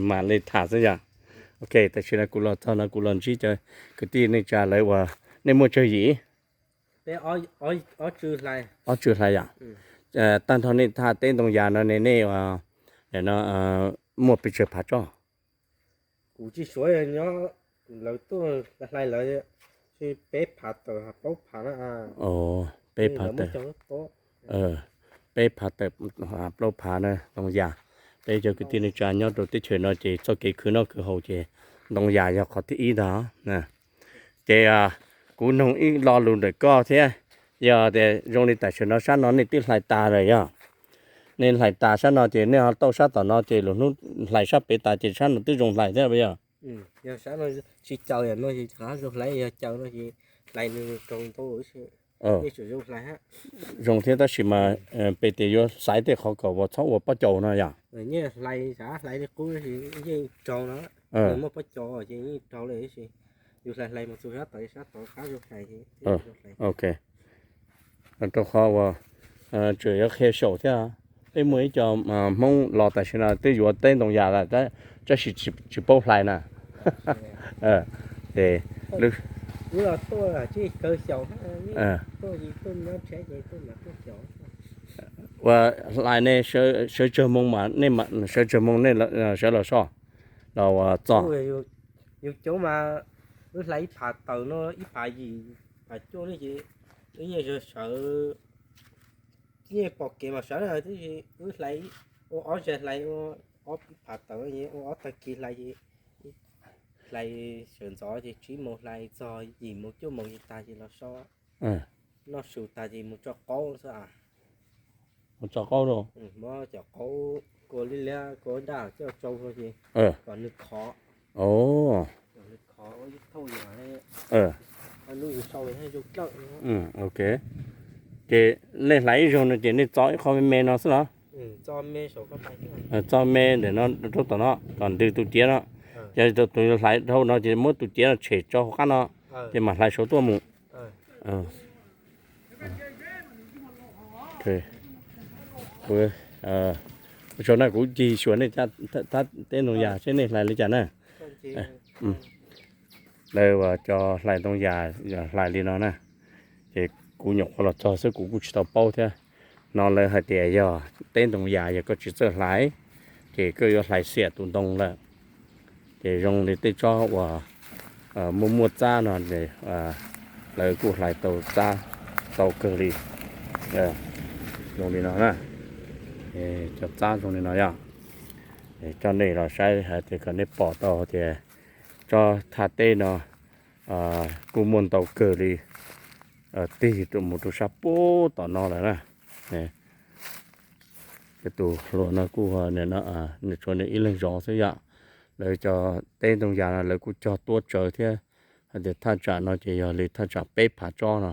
Mam li tham xwb yom. Ok, tam sim no kuv los txog no kuv los ntsib cov kwv tij neej tsa lawv uas nej muaj tsawg yim? Ob tsw hlais yom. Tag nrho nej thaj teb ntoo yas no ne nej muaj pes tsawg phav tsob? Kuv tsis suav nyob, lawv tuaj hlais lawv peb phav tawm plaub phav na. Peb phav tawm, peb phav tawm plaub phav na ntoo yas. Peb cov kwv tij neej tsa nyob rau teb chaws no ces txoj kev khwv noj khwv haus ces ntoo yas yog qhov thib ib ntag. Ces kuv noog ib lo lus ntawm koj thiab, yog tias zoo li tam sim no sab no nej twb hlais tas lawm yog? Nej hlais tas sab no ces nej ho tauj sab tom no ces lwm hnub hlais sab pem tas ces sab no twb zoo hlais thiab yog? Yog sab no tsis caws no ces rov zoo hlais, yog caws no ces hlais nws raug ntau, nej tseem zoo hlais hab. Zoo thiab tab sis mas peb tias yuav xaiv tej qhov kom uas txhob ua pob caus no yog? Nyiaj hlais, xav hlais li qub yeej raug no, nws muaj pob caus ces yeej raug li tab sis yus hlais hlais mus txug sab tod sab tod qab zoo hlais. Ok. Rau qhov uas tseem yuav qhia saum thiab, peb muaj ib co Hmoob los tam sim no twb yuav teb ntoo yas lawm tab sis tsis paub hlais na. Ces ua hlais ne sawv tsawg moo mas nej sawv tsawg moo nej los ua txog? Yus coob mas wb hlais ib phav tawm no ib phav yim phav cuaj ne ces wb yeej sawv, yeej pom kev mas sawv na, tab sis wb hlais ua ob zaug hlais ua ob phav tawm, ua ob tag kis hlais ces hlais sawv ntxov ces tsib moos hlais txog yim moos cuaj moos ces tag ces los so, noj su tag ces mus tso qaub xwb. Mus tso qaub lauj? Muab cov qaub kua liab liab kua daj coj tsau ces kom nws khov. Kom nws khov ib thauj, lub yus sau zoo dawj. Ok. Ces nej hlais ib zaug no ces nej txo ib qho me me no xwb los? Txo me ntawm no rau tom no kom ntws tus ciav no. Yog tus hlais dhau no ces muab tus ciav no tshem tso hauv qab no ces mam hlais saud tuaj mus. Ua tsaug na, kuv cig xyuas nej thaj teb ntoo yas seb nej hlais li cas na. Lawv ua cov hlais ntoo yas hlais li no na, ces kuv nyuam qhuav los txog xwb kuv kuj tsis tau paub thiab. No lawv hais tias yog teb ntoo yas yog koj tsis txawj hlais ces koj yuav hlais xiam tus ntoo lawm. Ces zoo li tej tsob uas muaj muaj txab no, lawv kuj hlais tau txab tau kawg li. Zoo li no na, cov txab zoo li no yog. Coj nej los saib hais tias kom nej pom tau tias tsob thaj teb no kuj muaj ntau kawg li, tig mus rau sab pub tom no lawm na. Tus hluas no kuj, nws tshuav nws ib leeg zov xwb yom. Lawv cov teb ntoo yas no lawv kuj cog tuab tsawv thiab. Hais tias thaj tsam no ces yog li thaj tsam peb phav tsob no,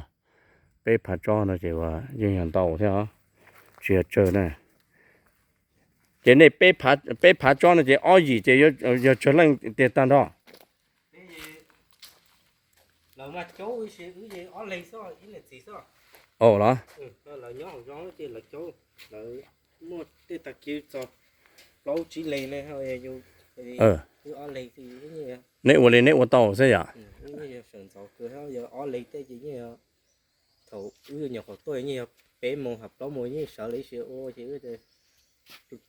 peb phav tsob no ces yeej yog ntau thiab, tsis yog tsawg na. Ces nej peb phav tsob no ces ob yim ces yog tsawg leej tiag tag nrho? Lawv mas caub ib si, wb ces ob leeg xwb, ib leeg txiv xwb. Au los? Lawv nyob hauv zos ces lawv caub, lawv muaj tej tag kis txog plaub tsib leeg ne, wb ob leeg xwb. Neb ua li neb ua tau xwb yom? Sawv ntxov kawg, yog ob leeg tej ces yeej, thaum wb nyuam qhuav tuaj yeej yog peb moos ha plaub moos yeej sawv li si ua ces wb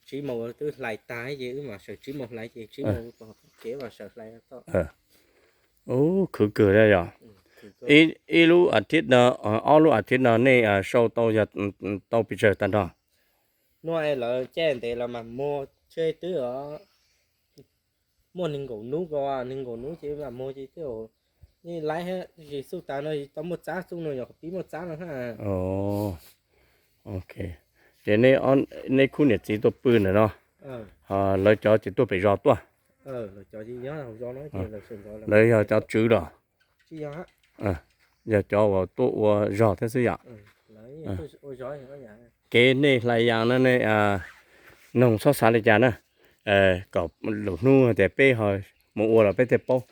tsib moos twb hlais tag ces wb mam sawv tsib moos hlais ces tsib moos kev mam sawv hlais tau. Ub, khwv kawg thiab yom. Ib lub a thiv no, ob lub a thiv no nej sau tau yog tau pes tsawg tag nrho? Nuav lawv caij ntev lawv mam muag tseg twb muaj nees nkaum nub ko, nees nkaum nub ces mam muag ces twb yeej laib thiab, tab sis xub tas no tau muaj txab, xub no yog qhov pib muaj txab no hab. Ok, ces neb khub niam txiv tuaj pw ntawm no, lawv cov ces tuaj pem zos tuaj. Lawv yog cov tswv los? Yog cov uas tuaj ua zog thiab xwb yom. Kev nej hlais yas no nej noog txhob xav li cas na, kom lwm hnub tias peb ho mus ua los peb thiaj paub.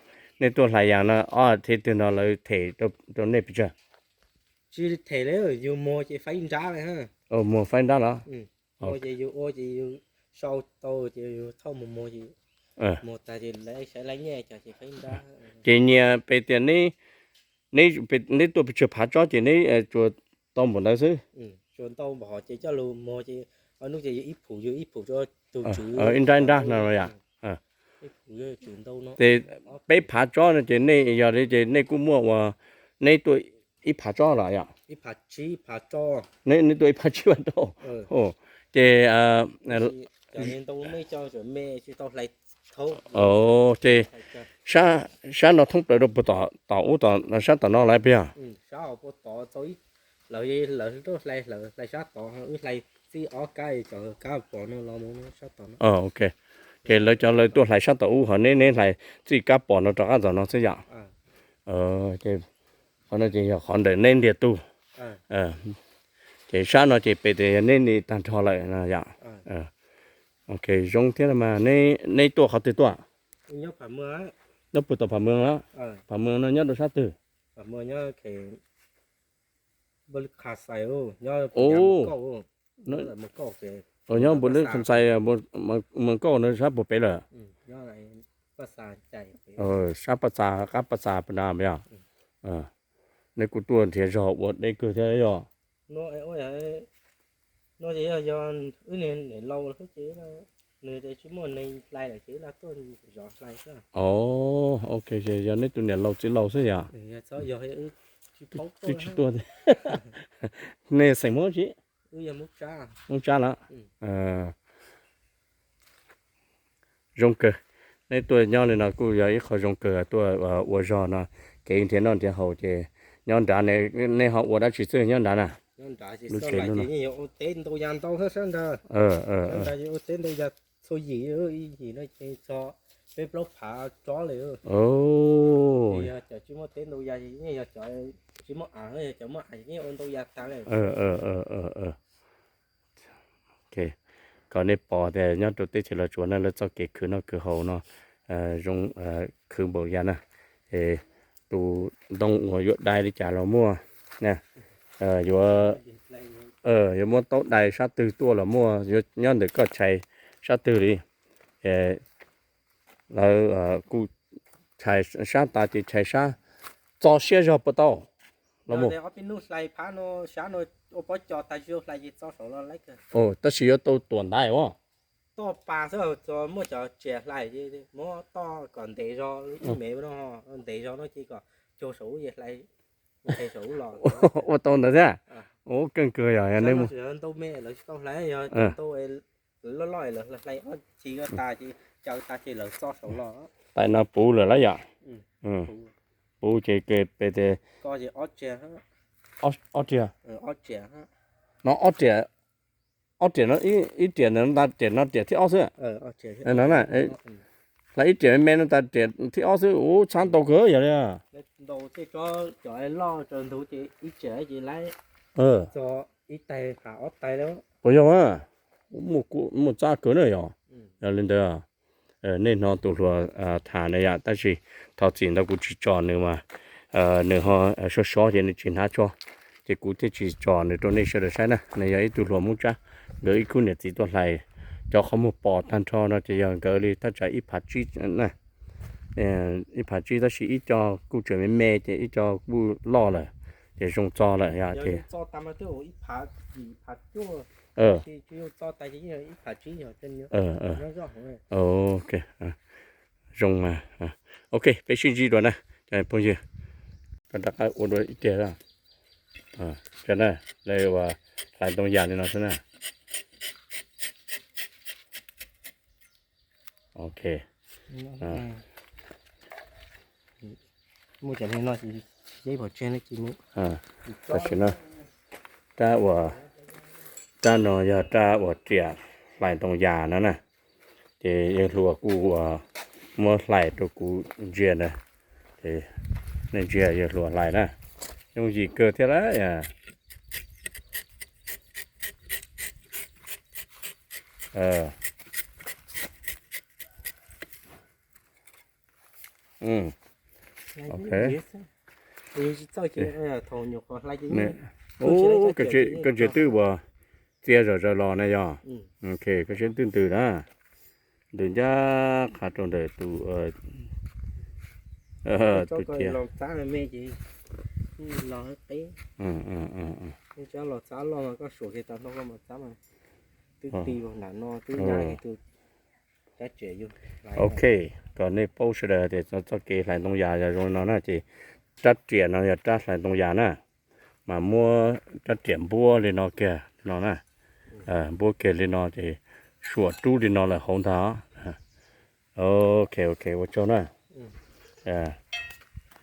Nej tuaj hlais yas no ob a thiv twg no lawv them rau nej pes tsawg? Tsis them li, yus muag ces faib nrab li. Muag faib nrab los? Ces yus ua ces yus sau tau ces yus thauj mus muag ces Muag tag ces lawv saib lawv nyiaj cov ces pheej nrab. Ces nyias pes tias neb, neb tuaj pes tsawg phav tsob ces neb tsuas tau npaum ntawd xwb. Tsuas ntau npaum hov ces coj lug muag ces ob hnub ces yog ib phuv yog ib phuv rau tus tswv, ib nrab ib nrab no yom. Ib phuv yog tswv ntau no. Ces peb phav tsob no ces nej yog li ces nej kuj muaj uas neb tuaj ib phav tsob los yom? Ib phav tsib phav tsob. Neb tuaj ib phav tsib phav tsob. Ces cov me ntau me cov me tsis tau hlais thaub. Ces sab no thoob plaws rau puag tom ub, sab tom no lawm puas yog? Sab hauv puag tod tau, lawv lawv tuaj hlais, lawv hlais sab tod, wb hlais txij ob kab cov kab pom no los mus sab tod no. Ok. Ces lawv cov lawv tuaj hlais sab tom ub, ho neb neb hlais txij kab pom no rov qab ntawm no xwb yom? Ces qhov no ces yog qhov ntawm neb ntiag tug. Ces sab no ces pes tias yog neb li tag nrho lawm no yom? Ok, zoo thiab mas. Neb tuaj qhov twg tuaj? Nyob puag tom Pham Mws los? Pham Mws no nyob rau sab twg? Nyob Npus Lwb Kham Xais, Mws Kauj no sab puag pem lawm. Sab Paj Xas, qab Paj Xas puag nrad yog. Neb kuj tuaj nrhiav zog ua deb kawg thiab yog. No ces yog wb niag niam laus ces nws tsis muaj neeg hlais lawm ces wb tuaj zov hlais xwb. Ok, yog neb tus niam laus txiv laus xwb yom? Tsis tuaj. Nej xeem Hmoob tsi? Hmoob Tsab lawm. Zoo kawg, neb tuaj nyob li no kuj yog ib qho zoo kawg tuaj ua zog no, kev nrhiav noj nrhiav haus ces nyob nrad. Nej ho ua dab tsi xwb nyob nrad na? Lub tsev lub no. Teb ntau yam ntau xwb sab nrad. Ua teb ntau yam txhua yim, yim no ces txog peb plaub phav tsob li. Yog cov tsis muaj teb ntau yam, yeej yog cov tsis muaj av, yog cov muaj av yeej ua ntau yam tag li. Kom nej pom tias nyob rau teb chaws Los Tsuas no lawv txoj kev khwv noj khwv haus no zoo khwv npaum yas na. Tus ntoo uas yuav dai li cas los muaj, yuav, yuav muab taub dai sab twg tuaj los muaj, yuav nyob ntawm koj tshais sab twg li. Lawv kuj tshais sab tas ces tshais sab, txo siab zog puas tau? Los mus ob peb hnub hlais phab no, sab no ua pob co tas tsis hlais ces txo saud los laib kawg. Tab sis yuav tau tuam ntaiv as. Toj pas xwb, muab cov riam hlais, muab toj kom ntev zog ib mev no, ntev zog no ces kom cuag saum ub es hlais, ua tau ntawd thiab. Ua keej kawg yog ntau me lawv tsis tau hlais, yog ntau loj loj lawv hlais ob txhis tas ces caw tas ces lawv txo saud los. Tais no puv lawm lauj yom? Puv ces pes tias ob riam. No ob riam, ob riam no, ib riam ntawd no tas riam no riam thib ob xwb. No, hlais ib riam me me no tas riam thib ob xwb, ub txhab ntau kawg yog li. Puas yog? Muaj txab kawg na yog. Yog li ntawd, nej hnov tus hluas tham na yom, tab sis thov txim ntawd kuv tsis tso nws mas nws ho sob sob ces nws tsis hnav tso, ces kuv thiaj tsis tso nws rau nej sawv daws saib na. Nws yog ib tug hluas Hmoob Tsab, nkawd ib khub niam txiv tuaj hlais. Cov qhov muag pom tag nrho no ces yog nkawd li thaj tsam ib phav tsib, ib phav tsib, tab sis ib co kuj tseem me me ces ib co kuj loj lawm, ces zoo txo lawm yom. Ces zoo mas. Ok, peb sib ntsib dua na cov phooj ywg. Koj rov qab ua dua ib tiag. Lawv ua hlais ntoo yas li no xwb na. Ok. Tam sim no rab uas, rab no yog rab uas riam hlais ntoo yas no na. Ces yawg hluas kuj muab hlais rau kuv ntsia na. Nej ntsia yawg hluas hlais na, yooj yim kawg thiab lauj. Koj ntsia twb uas txia zom zaws los na yog. Koj ntsia twb ntws na. Ntws ncaj qha rau ntawm tus, tus cia. Los txab me ces los qeb. Txab los txab loj mas koj suam kiag tau no koj mas txab mas twb ti nram no twb nyab tus. Ok, kom nej paub sawv daws tias txoj kev hlais ntoo yas yog zoo li no na ces rab riam no yog rab hlais ntoo yas na, mas muab rab riam npuab li no kiag no na, npuab kiag li no ces suam rub li no lawm hauv ntag. Ok, ok, ua tsaug na.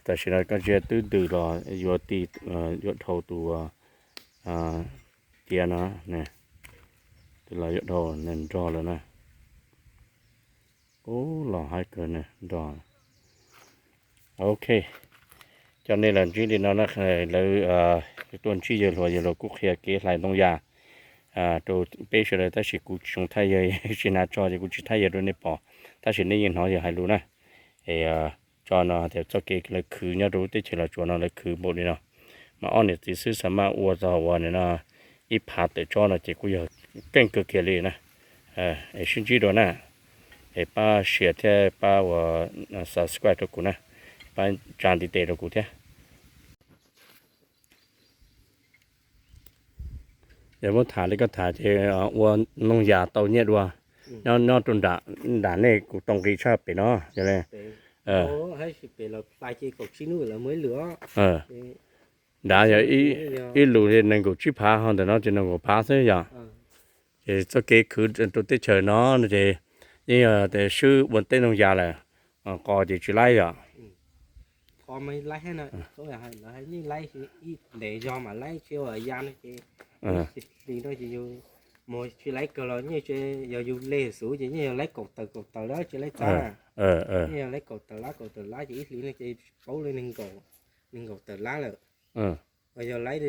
Tam sim no koj ntsia twb ntws los yuav ti, yuav dhau tus cia no, twb los yuav dhau nrog lawm na. Ub, los haib kawg nrog. Ok, coj nej los ntsib li no na, lawv tuaj ntsib yawg hluas, yawg hluas kuj qhia kev hlais ntoo yas rau peb sawv daws tab sis kuv tsis zoo thaij yawg, tsis hnav tso ces kuv tsis thaij yawg rau nej pom, tab sis nej yeej hnov yawg hais lus na. Es tso no tias txoj kev lawv khwv nyob rau lub teb chaws Los Tsuas no lawv khwv npaum li no, mas ob niam txiv xwb xav maj ua txog uas nim no ib phav tawm tsob no ces kuj yog keej kawg kiag li na. Es sib ntsib dua na, es pab share thiab pab ua subscribe rau kuv na, pab tsa ntiv tes rau kuv thiab. Yog muab tham li koj tham ces ua ntoo yas tau nyiaj dua, nyob nyob rau nram nej kuv tau nqi tshaj pem no yog li. Nrad yog ib lus li nees nkaum tsib phav, ho ntawm no ces nees nkaum phav xwb yom. Ces txoj kev khwv rau teb chaws no no ces yeej yog tias swb ua teb ntoo yas lawm, qos ces tsis laib yom. Qos mas laib, ntev zog mas laib, tsis ua ya no ces hli no ces yus mus tsis laib kawg los yeej yog yus leg xwb ces yeej yog laib kaum tawm kaum tawm lab tsis laib txab. Yeej yog laib kaum tawm lab kaum tawm lab ces ib hlis no ces paub li nees nkaum tawm lab lawm. Yog laib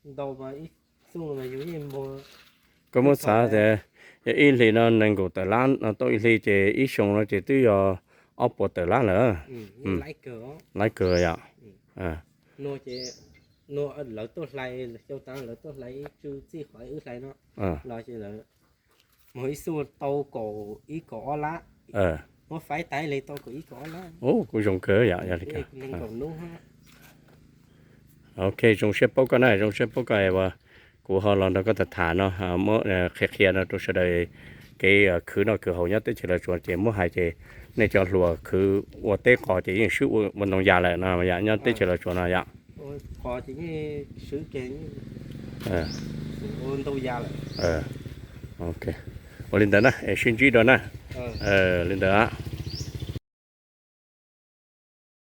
ntau mas ib xyoo mas yus yeej muag. Koj muab xav tias yog ib hlis no nees nkaum tawm lab no tau ib hlis ces ib xyoo no ces twb yog ob puas tawm lab lawm. Laib kawg yom. No ces no lawv tuaj hlais, xyoo tas lawv tuaj hlais ib tsw txij qhov wb hlais no los ces lawv muag ib xyoo tau kaum ib kaum ob lab. Muab faib tas li tau kaum ib kaum ob lab. Kuj zoo kawg yom, yog li. Nees nkaum hnub. Ok, zoo siab paub koj na, zoo siab paub koj uas kuv ho los nrog koj tham tham no, muab qhia qhia no rau sawv daws kev khwv noj khwv haus nyob teb chaws Los Tsuas ces muab hais ces nej cov hluas khwv ua teb qos ces yeej swb ua ntoo yas lawm no yom, nyob teb chaws Los Tsuas no yom. Ua li ntawd na, es sib ntsib dua na. Li ntawd.